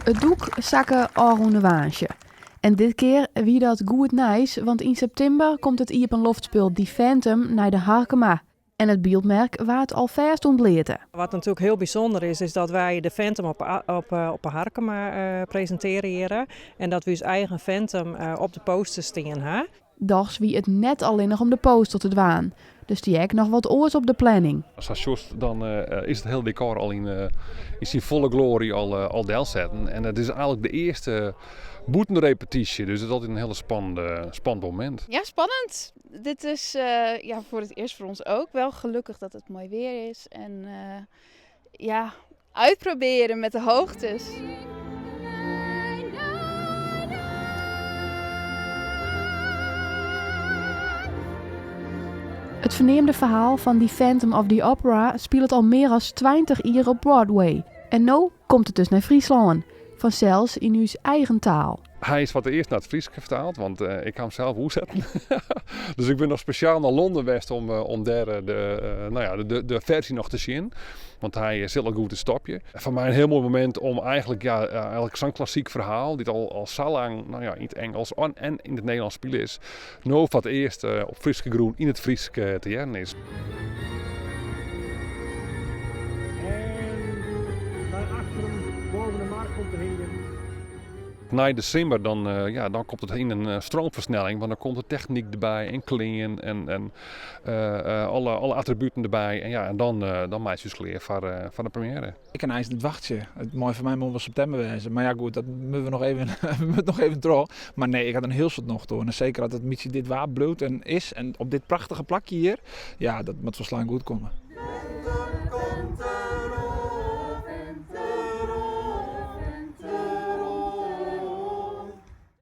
It doek sakke ôfrûne woansdei. En dit kear wie dat goed nijs, want yn septimber komt it iepenloftspul The Phantom nei de Harkema. En it byldmerk waard alfêst ûntbleate. Wat natuerlik hiel bysûnder is, is dat wy de Phantom op 'e Harkema presintearje hjirre. En dat we ús eigen Phantom op de poster stean ha. Dochs wie it net allinnich om de poster te dwaan. Der stie ek noch wat oars op de planning. Sa sjochst, dan is it hiele dekor al yn syn folle glory al delsetten. En it is eigenlik de earste bûtenrepetysje, dus it is altyd in hiele spannende, spannend momint. Ja, spannend. Dit is ja, voor het eerst voor ons ook. Wel gelukkig dat het mooi weer is. En ja, uitproberen met de hoogtes. It ferneamde ferhaal fan The Phantom of the Opera spilet al mear as 20 jier op Broadway. En no komt it dus nei Fryslân. Fansels yn ús eigen taal. Hy is foar it earst nei it Frysk fertaald, want ik ha him sels oersetten. Dus ik bin noch spesjaal nei Londen west om dêr de, no ja, de ferzje noch te sjen. Want hy sil al goed it stopje. Foar my in hiel moai momint om eigenlik, ja, eigenlik sa'n klassyk ferhaal, dy't al sa lang, no ja, yn it Ingelsk en yn it Nederlânsk spile is, no foar it earst op Fryske grûn yn it Frysk te hearren is. En nei achteren boven de mar komt te hingjen. Nei de simmer dan, ja, dan komt it yn in stroomfersnelling, want dan komt de technyk derby en klean en alle, alle attributen derby. En, ja, en dan, dan meitsje we ús klear foar de première. Ik kin eins net wachtsje. It mei foar my wol wol septimber wêze. Mar ja goed, dat moatte we noch even, we moatte noch even troch. Mar nee, ik ha der in hiel soad nocht oan. En seker as it in bytsje dit waar bliuwt en is en op dit prachtige plakje hjir, ja, dat moat folslein goed komme.